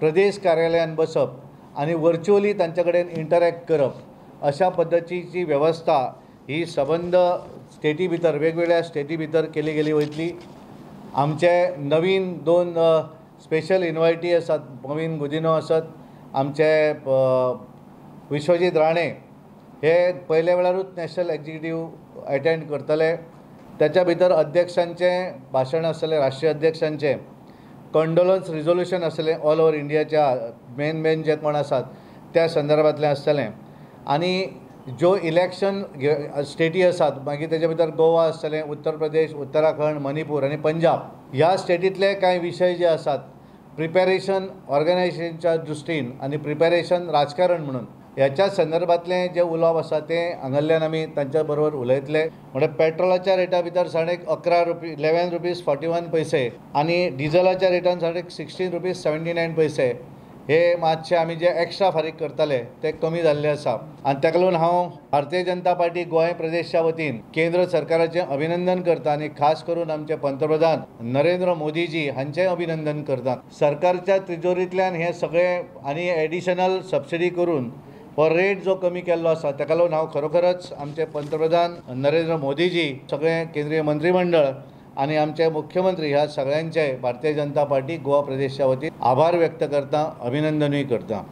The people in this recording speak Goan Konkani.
प्रदेश कार्यालयान बसप आनी वर्च्युअली तांचे कडेन इंटरेक्ट करप अशा पद्दतीची वेवस्था ही सबंद स्टेटी भितर वेगवेगळ्या स्टेटी भितर केली गेली वयतली. आमचे नवीन 2 स्पेशल इन्वायटी आसात, मॉवीन गुदिन्हो आसात, आमचे विश्वजीत राणे हे पयल्या वेळारूच नॅशनल एक्झिक्युटीव अटेंड करतले. त्याच्या भितर अध्यक्षांचें भाशण आसतलें, राष्ट्रीय अध्यक्षांचें कंडोलन्स रिजोल्युशन आसतलें, ऑल ओवर इंडियाच्या मेन मेन जे कोण आसात त्या संदर्भांतलें आसतलें. आनी ज्यो इलेक्शन स्टेटी आसात मागीर तेच्या भितर गोवा आसतलें, उत्तर प्रदेश, उत्तराखंड, मणिपूर आनी पंजाब ह्या स्टेटींतले कांय विशय जे आसात प्रिपेरेशन ऑर्गनायझेशनच्या दृश्टीन आनी प्रिपेरेशन राजकारण म्हणून ह्याच्या संदर्भांतलें जें उलोवप आसा तें हांगासरल्यान आमी तांच्या बरोबर उलयतले. म्हणल्यार पेट्रोलाच्या रेटा भितर साडे 11 रुपी 11 रुपीज 41 पैसे आनी डिझलाच्या रेटान 16.5 रुपीज 79 पैसे हे मातशे आमी जे एक्स्ट्रा फारीक करताले ते कमी जाल्ले आसा. आनी ताका लागून हांव भारतीय जनता पार्टी गोंय प्रदेशच्या वतीन केंद्र सरकाराचें अभिनंदन करता आनी खास करून आमचे पंतप्रधान नरेंद्र मोदीजी हांचें अभिनंदन करता. सरकारच्या तिजोरींतल्यान हें सगळें आनी एडिशनल सबसिडी करून हो रेट जो कमी केल्लो आसा ताका लागून हांव खरोखरच आमचे पंतप्रधान नरेंद्र मोदीजी, सगळें केंद्रीय मंत्रीमंडळ आनी आमचे मुख्यमंत्री ह्या सगळ्यांचे भारतीय जनता पार्टी गोवा प्रदेशच्या वतीन आभार व्यक्त करता, अभिनंदनूय करता.